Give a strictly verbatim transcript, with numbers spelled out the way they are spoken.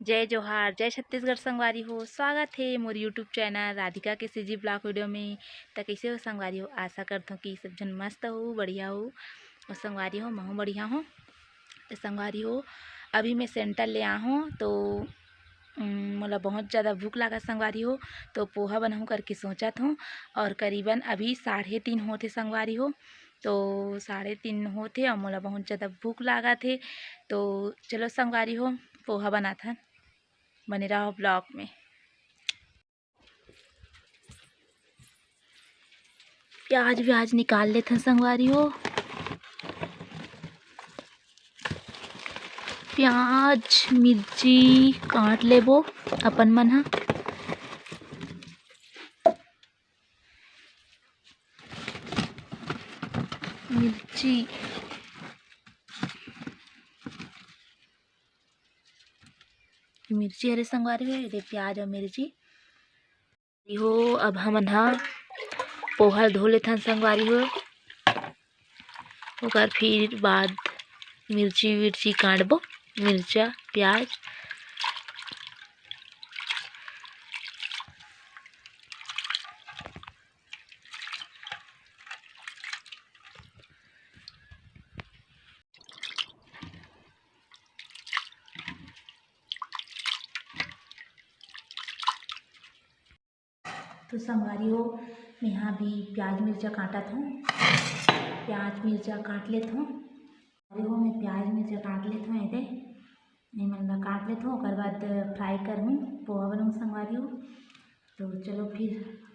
जय जोहार, जय छत्तीसगढ़ संगवारी हो। स्वागत हे मोर YouTube चैनल राधिका के CG ब्लॉग वीडियो में। त कइसे हो संगवारी हो? आशा करत हों कि सब झन मस्त हो, बढ़िया हो। अउ संगवारी हो, महूँ बढ़िया हों। त संगवारी हो, अभी मैं सेंटर ले आ हों, तो उम, मोला बहुत ज़्यादा भूख लागत संगवारी हो, तो पोहा बनाहूँ करके सोचत हों। अउ करीबन अभी साढ़े तीन होत हे संगवारी हो, तो साढ़े तीन होत हे अउ मोला बहुत ज़्यादा भूख लागत हे। तो चलो संगवारी हो, पोहा बनाथन, बने रहो ब्लॉग में। प्याज व्याज निकाल लेथन संगवारी हो। प्याज मिर्ची काट लेबो अपन मन ह। मिर्ची, मिर्ची हरे संगवारी हो, ये दे प्याज अउ मिर्ची। हो, अब हमन ह पोहा ल धो लेथन संगवारी हो, ओकर फिर बाद मिर्ची विर्ची काटबो, मिर्चा प्याज। तो संगवारी हो, मेहा भी प्याज मिर्चा काटत हों। प्याज मिर्चा काट लेत हों। अरे हो, मैं प्याज मिर्चा काट लेत हों, एदे एमन ला काट लेत हों, ओकर बाद फ्राई करहूँ, पोहा बनाहूँ संगवारी हो। तो चलो फिर